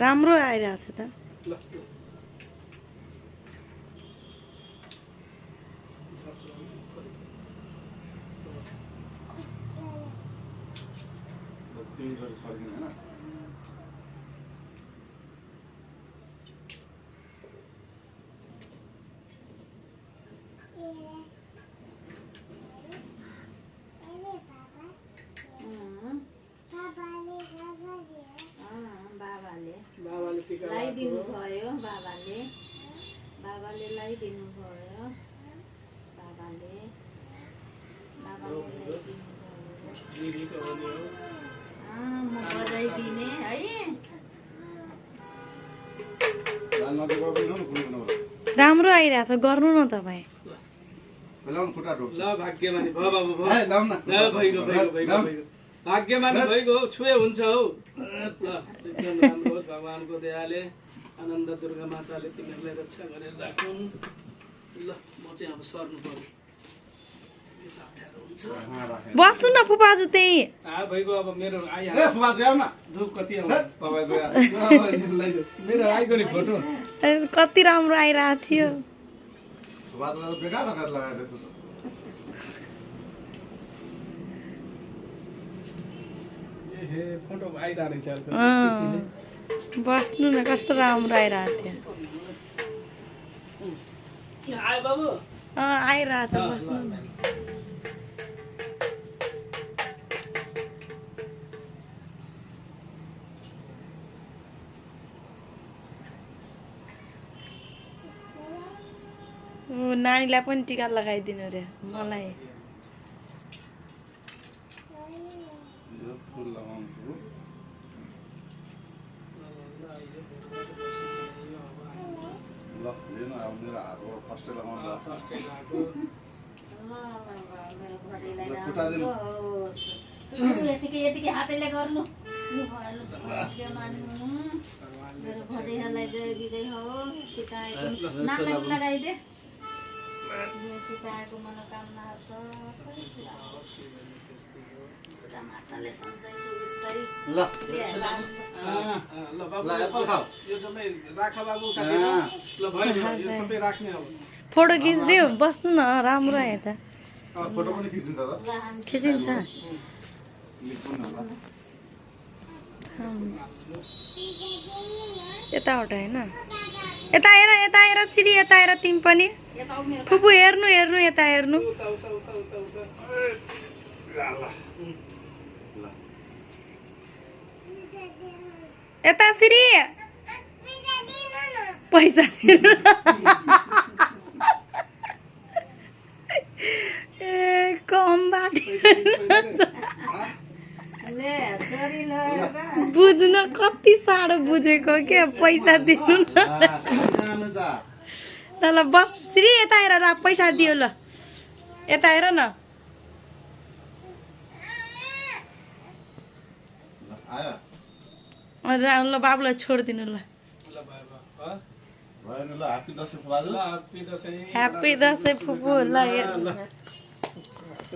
राम्रो आइरहेछ त। ल त्यही गरेर सर्किन हैन बाबाले टिका लगाइदिनु भयो बाबाले बाबाले लगाइदिनु भयो बाबाले बाबाले लगाइदिनु भयो दिदी त हो नि हो म बजाइदिने है लाल नदी गयो पनि न कुनै कुनै राम्रो आइरहेछ, गर्नु न तपाईँ। बेलाउन खुट्टा ढोक्छ ल भाग्यमानी भयो बाबु भयो है लाउन न ल भइगयो भाग्यमानी भइगयो छुए हुन्छ हौ ल एकदम राम्रो होस् भगवानको दयाले आनन्द दुर्गा माताले तिमीहरूलाई रक्षा गरेर राखुन् ल म चाहिँ अब सर्नु पर्यो बस्नु न फुपाजु त्यही। भइगयो अब मेरो ए आइहाल्यो फुपा गयो न धुप कति आउँछ तपाईँ गयो मेरो आइगयो नि फोटो कति राम्रो आइरहेको थियो। फुपाले त बेकार लगाएर लगाएर छ ए फोटो आइरहेको रहेछ अर्को बस्नु न, कस्तो राम्रो आइरहेको थियो। आयो बाबु आइरहेछ, बस्नु न। नानीलाई पनि टिका लगाइदिनु रे, मलाई। फुल लगाउनु ल लिनु अब मेरो हातबाट फर्स्टै लगाउनु यतिकै यतिकै हातैले गर्नु मेरो भदैहरूलाई जय विजय होस् पिताको नामलाई पनि लगाइदे पिताको मनोकामनाहरू माताले सधैँ ल ल बाबु ल एप्पल खाऊ यो सबै राख बाबु ल भयो यो सबै राख्ने अब फोटो खिचिदियो, बस्नु न, राम्रो आयो त। फोटो पनि खिचिन्छ त खिचिन्छ। यताबाट होइन, यता हेर सिरी, यता हेर तिमी पनि। फुपू हेर्नु हेर्नु, यता हेर्नु। यता सिरी पैसा दिनु। ए कम बाटी बुझ्न कति साह्रो बुझेको के, पैसा दिनु न। ल बस श्री, यता हेर र पैसा दियो। ल यता हेर न। ल बाबुलाई छोडिदिनु। ल ह्याप्पी दसैँ फुपू। ल ल